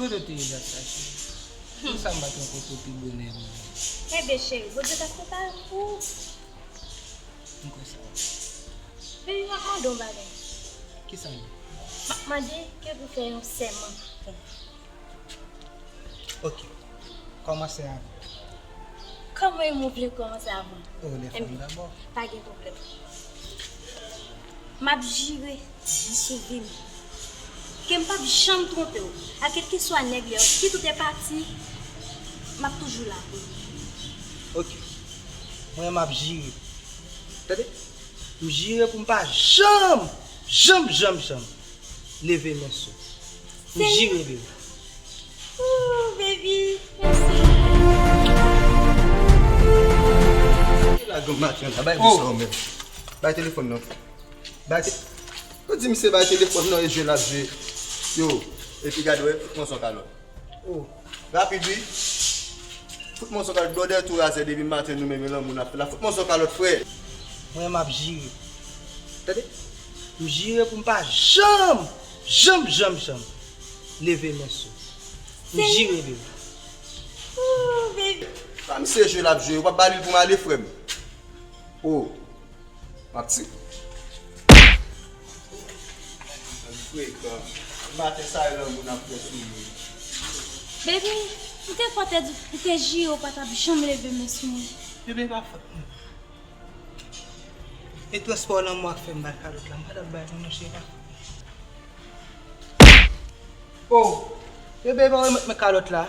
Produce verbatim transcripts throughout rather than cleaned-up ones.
Kote w te ye dat sa, cheri? Pou sa m pa t rankontre w pi bonè mwen? Enben, cheri, Bondye t ap prepare m pou ou. M kwè sa. Baby, m ap mande w yon bagay. Kisa m ye? M ap mande ke pou fè yon sèman pou mwen. Ok. Kòmanse avè m. Kòman w vle kòmanse avè m? Oh, lè fanm dabò. Pa gen pwoblèm. M ap jire sou vi m ke m p ap janm twonpe w. A kèlkeswa nèg li a, kit ou te pati, m ap toujou la pou ou. Ok. Mwen, m ap jire. Tande? M jire pou m pa janm, janm, janm, janm leve men sou. M jire, baby. Ooh, baby, mèsi. Sa ki la granm maten an la, bay bouch sa ou menm. Bay telefòn nan. Bay te-, ou di misye bay telefòn nan e jwe l ap jwe. Yo, epi gade wè, fout mwen son kalòt. Oh, rapid wi. Fout mwen son kalòt, blòdè tou razè depi maten nou menm e lanmou n ap fè la. Fout mwen son kalòt, frè. Mwen, m ap jire. Tande? M jire pou m pa janm, janm, janm, janm leve men sou. M jire, baby. Ooh, baby. Pa misye jwe l ap jwe, ou p ap ba li l pou m ale, frè m. Oh. M ap ti. Frekan. Maten sa e lanmou n ap fè sou li. Baby, m te kwè w te di, m te jire w pa t ap janm leve men sou mwen. Bebe, pa fòt mwen. E transpò lanmou a k fè m bay kalòt la. M pa t ap bay non, non, cheri, pa fòt mwen. Oh, bebe, pa remèt mwen kalòt la.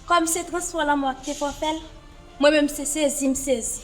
Kòm se transpò lanmou a k te fè w fè l, mwen menm se sezi m sezi.